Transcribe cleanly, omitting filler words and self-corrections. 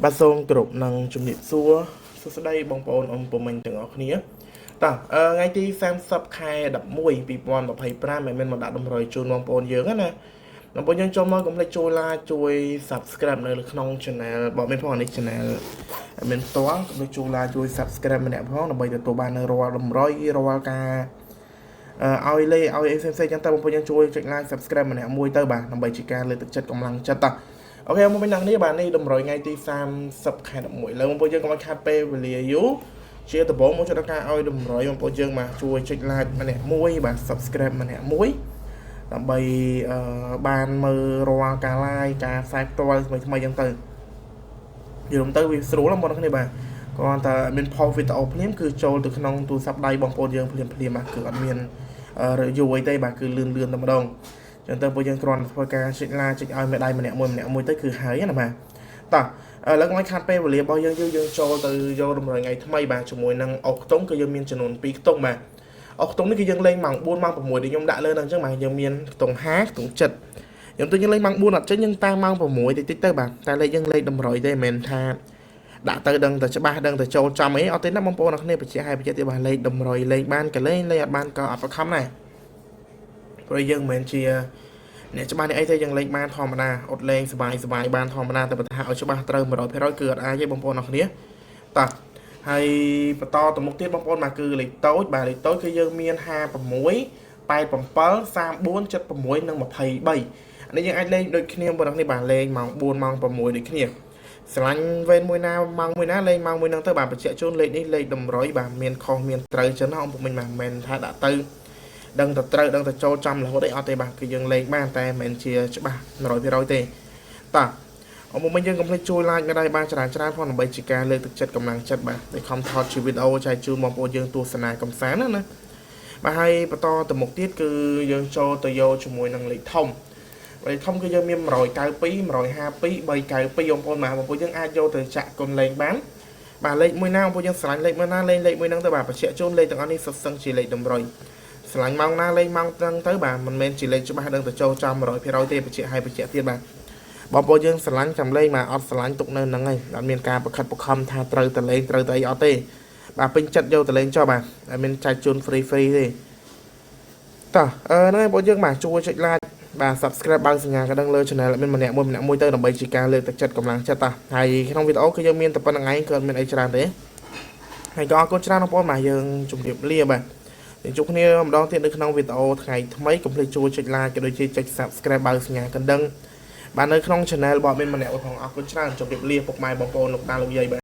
បាទសូមគោរពនឹងជំរាបសួរសួស្តីបងប្អូនអ៊ំពូមីងទាំងអស់គ្នាតោះអឺថ្ងៃទី30ខែ11 2025មិនមែនមកដាក់តម្រុយជូនបងប្អូនយើងណាបងប្អូនយើងចូលមកកុំភ្លេចជួយ like ជួយ Subscribe នៅក្នុង Channel បើមានផងនេះ Channel មានផ្ទាល់កុំភ្លេចជួយ like ជួយ Subscribe ម្នាក់ផងដើម្បីទទួលបាននៅរាល់តម្រុយរាល់ការអឺឲ្យលេឲ្យអីផ្សេងៗចឹងទៅបងប្អូនយើងជួយចុច like Subscribe ម្នាក់មួយទៅបាទដើម្បីជាការលើកទឹកចិត្តកម្លាំងចិត្តតោះ OK មកវិញអ្នកនេះបាទនេះតម្រុយថ្ងៃទី30ខែ11លើបងប្អូនយើងកុំឲ្យខាត់ពេលវេលាយូរជាដំបូងមកជួយដល់ការឲ្យតម្រុយបងប្អូនយើងបាទជួយចុច like ម្នាក់មួយបាទ Subscribe ម្នាក់មួយដើម្បីអឺបានមើលរាល់ការ live ការផ្សាយផ្ទាល់ថ្មីថ្មីចឹងទៅយល់ទៅវាស្រួលបងប្អូនគ្នាបាទគ្រាន់តែមានផុសវីដេអូភ្លាមគឺចូលទៅក្នុងទូរស័ព្ទដៃបងប្អូនយើងភ្លាមភ្លាមបាទគឺអត់មានយូរអីទេបាទគឺលឿនលឿនតែម្ដង ចឹងទៅពួកយើងគ្រាន់តែធ្វើការចុច like ចុចឲ្យមេដៃម្នាក់មួយម្នាក់មួយទៅគឺហើយណាបាទតោះឥឡូវកុំឲ្យខាត់ពេលវេលារបស់យើងយូរយើងចូលទៅយកតម្រុយថ្ងៃថ្មីបាទជាមួយនឹងអុកខ្ទង់គឺយើងមានចំនួន2ខ្ទង់បាទអុកខ្ទង់នេះគឺយើងលេងម៉ោង4ម៉ោង6ដែលខ្ញុំដាក់លើហ្នឹងអញ្ចឹងបាទយើងមានខ្ទង់5ខ្ទង់7ខ្ញុំទៅយើងលេងម៉ោង4អត់ចេញយើងតាមម៉ោង6តិចតិចទៅបាទតែលេខយើងលេខតម្រុយទេមិនមែនថាដាក់ទៅដឹងតែច្បាស់ដឹងតែចូលចំអីអត់ទេណាបងប្អូនអរគ្នាបញ្ជាក់ឲ្យបញ្ជាក់ទៀតបាទលេខតម្រុយលេងបានក៏លេងលេងអត់បានក៏អត់ប្រខំដែរព្រោះយើងមិនមែនជាអ្នកច្បាស់នេះអីទេយើងលេងបានធម្មតាអត់លេងសบายសบายបានធម្មតាតែបើថាឲ្យច្បាស់ត្រូវ100%គឺអត់អាចទេបងប្អូនអរគ្នាតោះហើយបន្តទៅមុខទៀតបងប្អូនបាទគឺលេខតូចបាទលេខតូចគឺយើងមាន56 87 34 76និង23នេះយើងអាចលេងដូចគ្នាបងប្អូនគ្នាបាទលេងម៉ោង4ម៉ោង6ដូចគ្នាស្រឡាញ់វេនមួយណាម៉ោងមួយណាលេងម៉ោងមួយហ្នឹងទៅបាទបញ្ជាក់ជូនលេខនេះលេខតម្រុយបាទមានខុសមានត្រូវចឹងណាអង្គពុំមិញបាទមិនមែនថាដាក់ទៅដឹងតែត្រូវដឹងតែចូលចំរហូតអីអត់ទេបាទគឺយើងលេងបានតែមិនមែនជាច្បាស់100%ទេតោះអមុំវិញយើងកុំភ្លេចជួយ like នៅដែរបានច្រើនច្រើនផងដើម្បីជាការលើកទឹកចិត្តកម្លាំងចិត្តបាទដែលខំថតជាវីដេអូចែកជូនបងប្អូនយើងទស្សនាកំសាន្តណាណាបាទហើយបន្តទៅមុខទៀតគឺយើងចូលទៅយកជាមួយនឹងលេខធំលេខធំគឺយើងមាន192 152 392បងប្អូនបាទបងប្អូនយើងអាចយកទៅចាក់គុណលេងបានបាទលេខមួយណាបងប្អូនយើងស្រឡាញ់លេខមួយណាលេងលេខមួយហ្នឹងទៅបាទបញ្ជាក់ជូនលេខទាំងអស់នេះសុទ្ធសឹងជាលេខតម្រុយស្រឡាញ់ម៉ោងណាលេងម៉ោងហ្នឹងទៅបាទមិនមែនជាលេខច្បាស់ដឹងទៅចូលចំ100%ទេបញ្ជាក់ឲ្យបញ្ជាក់ទៀតបាទបងប្អូនយើងស្រឡាញ់ចាំលេងបាទអត់ស្រឡាញ់ទុកនៅហ្នឹងឯងអត់មានការបខិតបខំថាត្រូវទៅលេងត្រូវទៅអីអត់ទេបាទពេញចិត្តយកទៅលេងចុះបាទអត់មានចែកជូន free free ទេតោះអឺហ្នឹងឯងបងប្អូនយើងបាទជួយចុច like បាទ Subscribe បើកសញ្ញាកណ្ដឹងលើ Channel មានម្នាក់មួយម្នាក់មួយទៅដើម្បីជាការលើកទឹកចិត្តកម្លាំងចិត្តតាហើយក្នុងវីដេអូគឺយើងមានតែប៉ុណ្្នឹងឯងគឺអត់មានអីច្រើនទេហើយក៏អរគុណច្រើនបងប្អូនបាទយើងជម្រាបលាបាទយើងជួបគ្នាម្ដងទៀតនៅក្នុងវីដេអូថ្ងៃថ្មីកុំភ្លេចជួយចុច like ក៏ដូចជាចុច Subscribe បើកសញ្ញាកណ្ដឹងបាទនៅក្នុង Channel របស់មានម្នាក់ផងអរគុណច្រើនជម្រាបលាពុកម៉ែបងប្អូនលោកតាលោកយាយបាទ។